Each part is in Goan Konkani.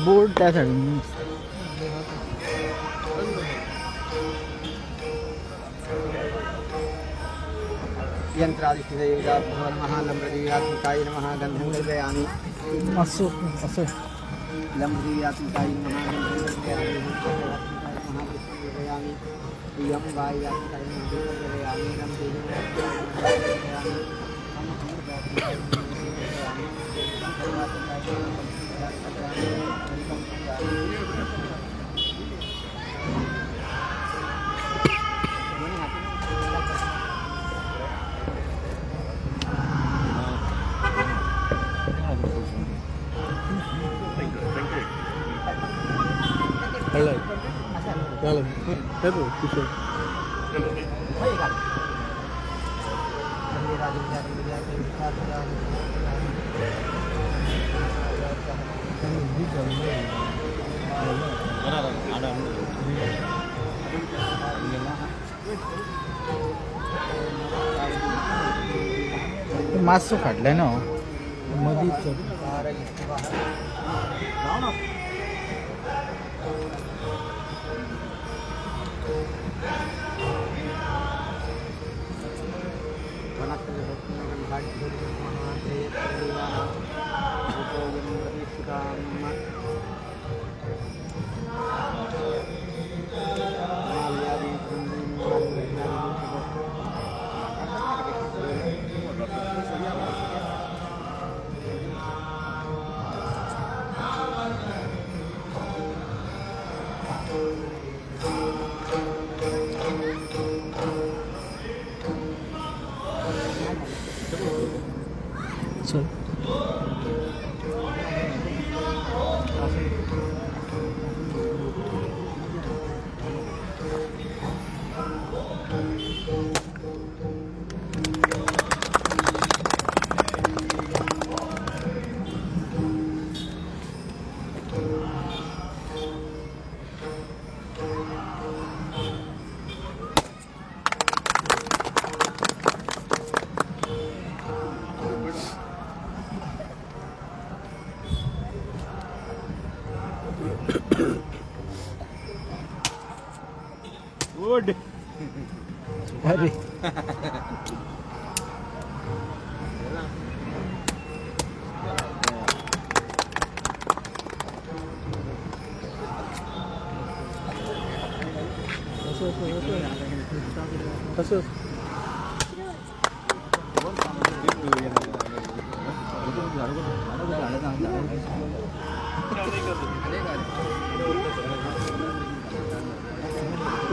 बोर्ड त्या सायडीन. यंत्रादिष्ठदेवताभ्यो नमः। लम्बदेव्यात्मिकाय नमः, गन्धं कल्पयामि। मातसो असो. लम्बदेव्यात्मिकाय नमः, गन्धं कल्पयामि। लम्बदेव्यात्मिकाय नमः, पुष्पं कल्पयामि। प्रियं वायुव्यात्मिकाय नमः, दीपं कल्पयामि। लं तेजोव्यात्मिकाय नमः, कल्पयामि। लं अमृतात्मिकाय नमः, कल्पयामि। लं सर्वात्मिकाय नमः, कल्पयामि। दीपं कल्पयामि। मातसो फाटल्यान हो मदींच. चल. गुड. अरे, कसं?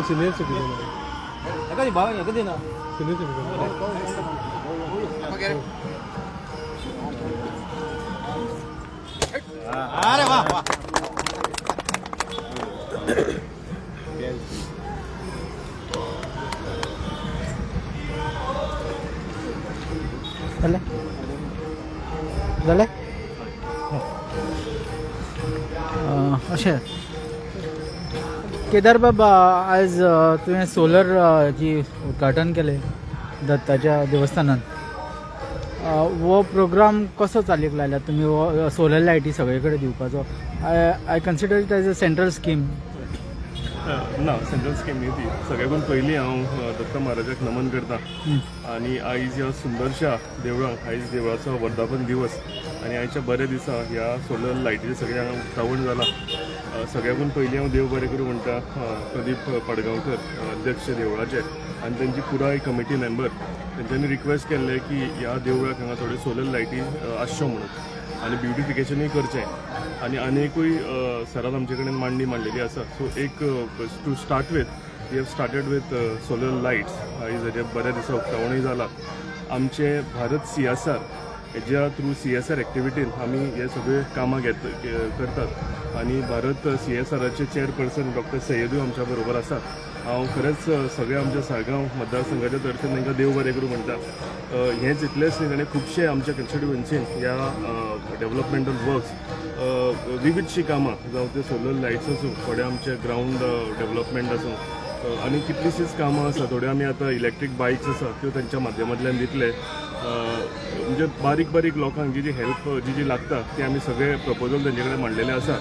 सिनियर सिटीजन आहे. Senior citizen. अरे वा वा. जालें जालें. अशें केदार बाबा, आज तुवें सोलर जी उद्घाटन केलें दत्ताच्या देवस्थानान, हो प्रोग्राम कसो चालीक लायला तुमी? हो सोलर लायटी सगळे कडेन दिवपाचो, I consider it as a central scheme. ना, सेंट्रल स्कीम न्ही ती. सगळ्याकून पयलीं हांव दत्त महाराजाक नमन करता आनी आयज ह्या सुंदरशा देवळाक, आयज देवळाचो वर्धापन दिवस आनी आयच्या बऱ्या दिसा ह्या सोलर लायटीचें सगळें हांगा उक्तावण जालां. सगळ्याकून पयलीं हांव देव बरें करूं म्हणटा प्रदीप पाडगांवकर, अध्यक्ष देवळाचे, आनी तेंची पुराय कमिटी मेंबर. तेंच्यांनी रिक्वेस्ट केल्लें की ह्या देवळाक हांगा थोड्यो सोलर लायटी आसच्यो म्हणून आनी ब्युटिफिकेशनूय करचें आनी आनिकूय सरान आमचे कडेन मांडणी मांडलेली आसा. सो एक to start with, we have started with solar lights. आयज हेजें बऱ्या दिसा उक्तावणूय जाला. आमचे भारत सीएसआर हेज्या थ्रू, सीएसआर एक्टिविटीन आमी हे सगळे कामां घेत करतात आनी भारत सीएसआराचे चेअरपर्सन डॉक्टर सय्यदूय आमच्या बरोबर आसात. हांव खरेंच सगळ्या आमच्या साळगांव मतदारसंघाच्या तर्फेन तांकां देव बरें करूं म्हणटा. हेंच इतलेंच न्ही, ताणें खुबशे आमच्या कॉन्स्टिट्युएन्सीन ह्या डेव्हलपमेंटल वर्क्स, विविधशीं कामां, जावं ते सोलर लायट्स आसूं, थोडे आमचे ग्रावंड डेव्हलपमेंट आसूं आनी कितलींशींच कामां आसा. थोड्यो आमी आतां इलेक्ट्रीक बायक्स आसा त्यो तांच्या माध्यमांतल्यान दितले. म्हणजे बारीक बारीक लोकांक जी जी हेल्प जी जी लागता ती आमी सगळे प्रपोजल तेंचे कडेन मांडलेले आसा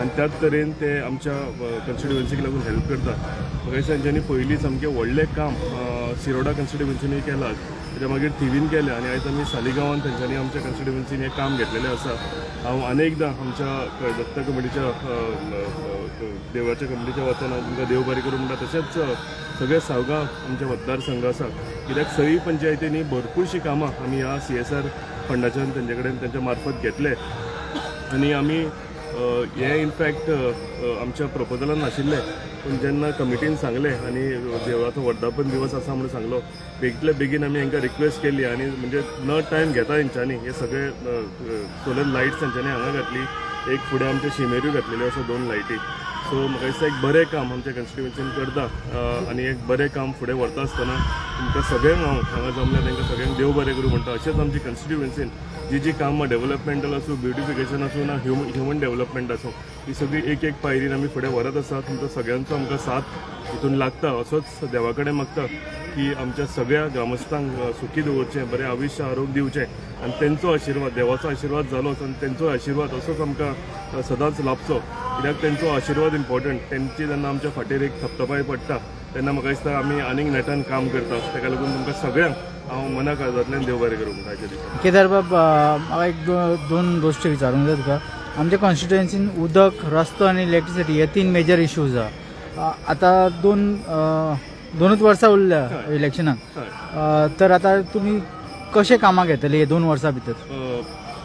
आनी त्याच तरेन ते आमच्या कॉन्स्टिट्युएन्सीक लागून हेल्प करता. म्हाका दिसता तेंच्यांनी पयलीं सामकें व्हडलें काम शिरोडा कॉन्स्टिट्युएन्सीनी केलां, तेच्या मागीर थिवीन केलें आनी आयज आमी सालिगांवान तेंच्यांनी आमच्या कॉन्स्टिट्युएन्सीन हें काम घेतलेलें आसा. हांव अनेकदां आमच्या दत्ता कमिटीच्या, देवळाच्या कमिटीच्या वतीन हांव तुमकां देव बरें करूं म्हणटा. तशेंच सगळे सावगांव आमचे मतदारसंघ आसा, कित्याक सगळी पंचायतींनी भरपूरशीं कामां आमी ह्या सीएसआर फंडाच्यान तेंचे कडेन तेंच्या मार्फत घेतले आनी आमी हें इनफॅक्ट आमच्या प्रपोजलान नाशिल्लें, पूण जेन्ना कमिटीन सांगलें आनी देवळाचो वर्धापन दिवस आसा म्हणून सांगलो, बेगीतल्या बेगीन आमी हांकां रिक्वेस्ट केली आनी म्हणजे न टायम घेता हेंच्यांनी हे सगळे सोलर लायट्स तेंच्यांनी हांगा घातली. एक फुडें आमच्या शिमेरूय घातलेल्यो आसा दोन लायटी. सो म्हाका दिसता एक बरें काम आमच्या कॉन्स्टिट्युएन्सीन करता आनी एक बरें काम फुडें व्हरता आसतना तुमकां सगळ्यांक, हांव हांगा जमल्या तांकां सगळ्यांक देव बरें करूं म्हणटा. अशेंच आमची कॉन्स्टिट्युएन्सीन जी जी कामां डेव्हलपमेंटल आसूं, ब्युटिफिकेशन आसूं ना ह्युमन डेव्हलपमेंट आसूं, ही सगळी एक एक पायरीन आमी फुडें व्हरत आसा. तुमचो सगळ्यांचो आमकां साथ हितून लागता. असोच देवा कडेन मागता की आमच्या सगळ्या ग्रामस्थांक सुखी दवरचें, बरें आयुश्य आरोग्य दिवचें आनी तेंचो आशिर्वाद, देवाचो आशिर्वाद जालोच आनी तेंचो आशिर्वाद असोच आमकां सदांच लाभचो, कित्याक तेंचो आशिर्वाद इम्पॉर्टंट. तेंची जेन्ना आमच्या फाटीर एक थपथपाय पडटा तेन्ना म्हाका दिसता आमी आनीक नेटान काम करता. ताका लागून तुमकां सगळ्यांक हांव मना काळजांतल्यान देव बरें करूं म्हणटा आयच्या दिसा. केदार बाब, म्हाका एक दोन गोश्टी विचारूंक जाय तुका. आमच्या कॉन्स्टिट्युएन्सीन उदक, रस्तो आनी इलेक्ट्रिसिटी हे तीन मेजर इश्यूज आहा. आतां दोनूच वर्सां उरल्या इलेक्शनाक. तर आतां तुमी कशें कामां घेतली हे 2 वर्सां भितर?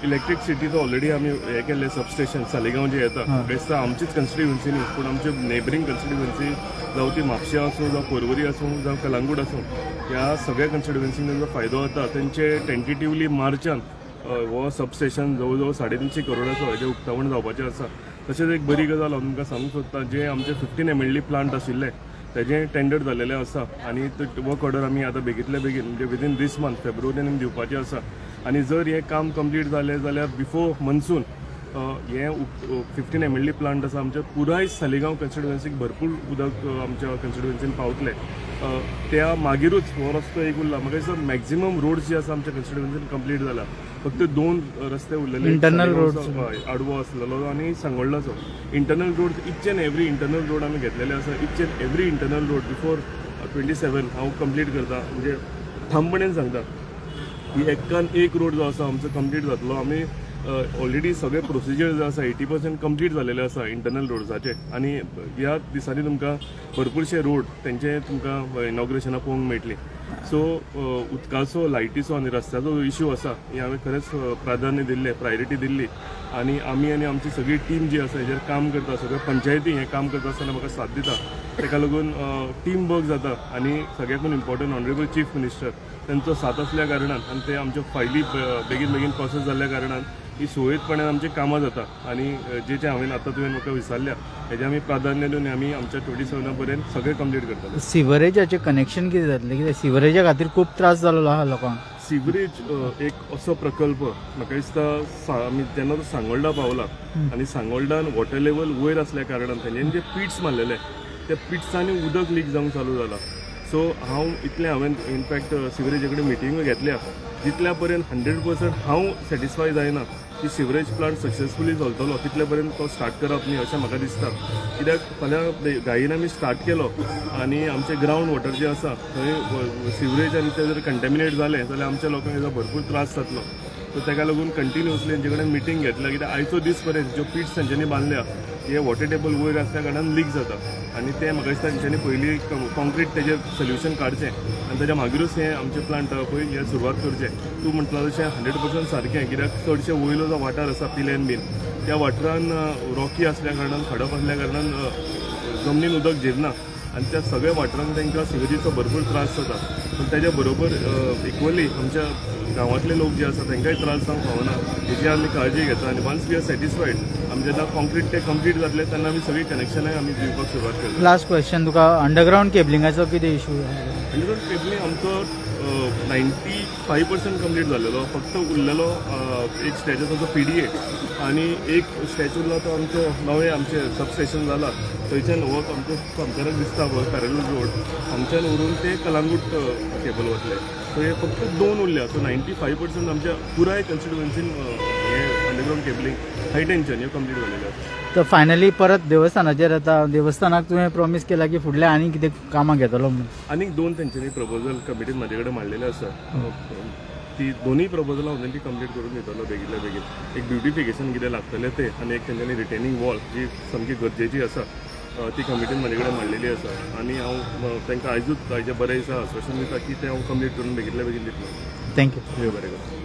इलेक्ट्रिसिटीचो ऑलरेडी आमी हें केल्लें, सबस्टेशन सालिगांव जें येता. बेस्ता आमचीच कन्स्टिट्युएन्सी न्ही, पूण आमचे नेबरींग कन्स्टिट्युएन्सी, जावं ती म्हापशें आसूं, जावं पर्वरी आसूं, जावं कलांगूट आसूं, ह्या सगळ्या कन्स्टिट्युएन्सींक तेंचो फायदो जाता. तेंचे टेंटेटिवली मार्चान हो सबस्टेशन जवळ जवळ 350 करोडाचो हेजें उक्तावण जावपाचें आसा. तशेंच एक बरी गजाल हांव तुमकां सांगूंक सोदतां, जे आमचे 15 एमएलडी प्लांट आशिल्ले तेजें टेंडर जाल्लेलें आसा आनी वर्क ऑर्डर आमी आतां बेगींतल्या बेगीन, म्हणजे विदीन दीस मंथ, फेब्रुवारीन आमी दिवपाचें आसा. आनी जर हें काम कंप्लीट जालें जाल्यार बिफोर मनसून हें 15 एमएलडी प्लांट आसा, आमच्या पुराय सालिगांव कन्स्टिट्युएन्सीक भरपूर उदक आमच्या कन्स्टिट्युएन्सीन पावतलें. त्या मागीरूच हो रस्तो एक उरला. म्हाका दिसता मॅक्झिमम रोड्स जे आसा आमच्या कन्स्टिट्युएन्सीन कंप्लीट जाला, फक्त दोन रस्ते उरलेले. Internal roads. हय, आडवो आसलेलो आनी सांगोल्डाचो. Internal road, each and every internal road आमी घेतलेले आसा. Each and every internal road before 27 हांव कंप्लीट करता. म्हणजे ठामपणेन सांगता की एक्कान एक रोड जो आसा आमचो कंप्लीट जातलो. आमी ऑलरेडी सगळे प्रोसिजर जे आसा 80% कंप्लीट जालेले आसा इंटरनल रोड्साचे आनी ह्या दिसांनी तुमकां भरपूरशे रोड तेंचे तुमकां इनॉग्रेशनां पळोवंक मेळटली. सो उदकाचो, लायटीचो आनी रस्त्याचो जो इश्यू आसा हे हांवें खरेंच प्राधान्य दिल्लें, प्रायोरिटी दिल्ली आनी आमी आनी आमची सगळी टीम जी आसा हेजेर काम करता. सगळ्यो पंचायती हें काम करता आसतना म्हाका साथ दिता. ताका लागून टीम वर्क जाता आनी सगळ्याकून इम्पॉर्टंट ऑनरेबल चीफ मिनिस्टर तेंचो साथ आसल्या कारणान आनी ते आमच्यो फायली बेगीन बेगीन प्रोसेस जाल्ल्या कारणान ही सुरळीतपणान आमची कामां जाता. आनी जे जे हांवें आतां तुवें म्हाका विचारल्या हेजें आमी प्राधान्य दिवन आमी आमच्या 27 पर्यंत सगळें कंप्लीट करतले. सिवरेजाचें कनेक्शन कितें जातलें? कित्याक सिवरेजा खातीर खूब त्रास जाल्लो आहा लोकांक. सिवरेज एक असो प्रकल्प म्हाका दिसता आमी जेन्ना तो सांगोल्डा पावला आनी सांगोल्डान वॉटर लेवल वयर आसल्या कारणान तेंच्यांनी जे पिट्स मारलेले त्या पिट्सांनी उदक लीक जावंक चालू जाला. सो हांव इतलें, हांवें इनफॅक्ट सिवरेजे कडेन मिटिंगूय घेतल्या, जितल्या पर्यंत 100% हांव सॅटिस्फाय जायना की सिवरेज प्लांट सक्सेसफुली चलतलो तितले पर्यंत तो स्टार्ट करप न्ही अशें म्हाका दिसता. कित्याक फाल्यां घाईन आमी स्टार्ट केलो आनी आमचें ग्रावंड वॉटर जें आसा थंय सिवरेज आनी तें जर कंटेमिनेट जालें जाल्यार आमच्या लोकांक हेजो भरपूर त्रास जातलो. सो ताका लागून कंटिन्युअसली हेंचे कडेन मिटींग घेतल्या, कित्याक आयचो दीस पर्यंत ज्यो पिट्स तेंच्यांनी बांदल्या हे वॉटर टेबल वयर आसल्या कारणान लीक जाता आनी तें म्हाका दिसता तेंच्यांनी पयलीं कॉन्क्रीट तेजेर सोल्युशन काडचें आनी ताच्या मागीरूच हें आमचें प्लांट पळय हें सुरवात करचें. तूं म्हटलां तशें 100% सारकें, कित्याक चडशे वयलो जो वाठार आसा पिलेन बीन त्या वाठारान रॉकी आसल्या कारणान, खडप आसल्या कारणान जमनीन उदक जिरना. आनी त्या सगळ्या वाठारांत तांकां सिवरीचो भरपूर त्रास जाता. पूण तेज्या बरोबर इक्वली आमच्या गांवांतले लोक जे आसा तांकांय त्रास जावंक फावना हेची आमी काळजी घेता. आनी वन्स we are satisfied, आमी जेन्ना कॉन्क्रीट ते कंप्लीट जातले तेन्ना आमी सगळीं कनेक्शनाय आमी दिवपाक सुरवात करतले. लास्ट क्वेश्चन तुका, अंडरग्रावंड केबलिंगाचो कितें इशू? अंडरग्रावंड केबलिंग आमचो 95% कंप्लीट जालेलो. फक्त उरलेलो एक स्ट्रेच आसा तो पीडीए आनी एक स्ट्रेच उरला तो आमचो नवें आमचें सबस्टेशन जाला थंयच्यान हो आमचो सामकाराक दिसता पळय पॅरलल रोड, हांगच्यान व्हरून ते कलांगूट केबल वतले. सो हे फक्त दोन उरल्या. सो 95% आमच्या पुराय कॉन्स्टिट्युएन्सीन हे अंडरग्रावंड केबलिंग हाय टेन्शन हे कंप्लीट जालेलें आसा. तर फायनली परत देवस्थानाचेर येता. देवस्थानाक तुवें प्रॉमीस केला की फुडल्या आनी कितें कामां घेतलो म्हणून. आनीक दोन तेंच्यांनी प्रपोजल कमिटीन म्हाजे कडेन मांडलेले आसा. ती दोनूय प्रपोजलां हांव तेंची कंप्लीट करून दितलो बेगींतल्या बेगीन. एक ब्युटिफिकेशन कितें लागतलें तें आनी एक तेंच्यांनी रिटेनींग वॉल जी सामकी गरजेची आसा, ती कमिटीन म्हाजे कडेन मांडलेली आसा आनी हांव तांकां आयजूच आयच्या बऱ्या दिसा आश्वासन दिता की तें हांव कंप्लीट करून बेगींतल्या बेगीन दितलो. Thank you. देव बरें करूं.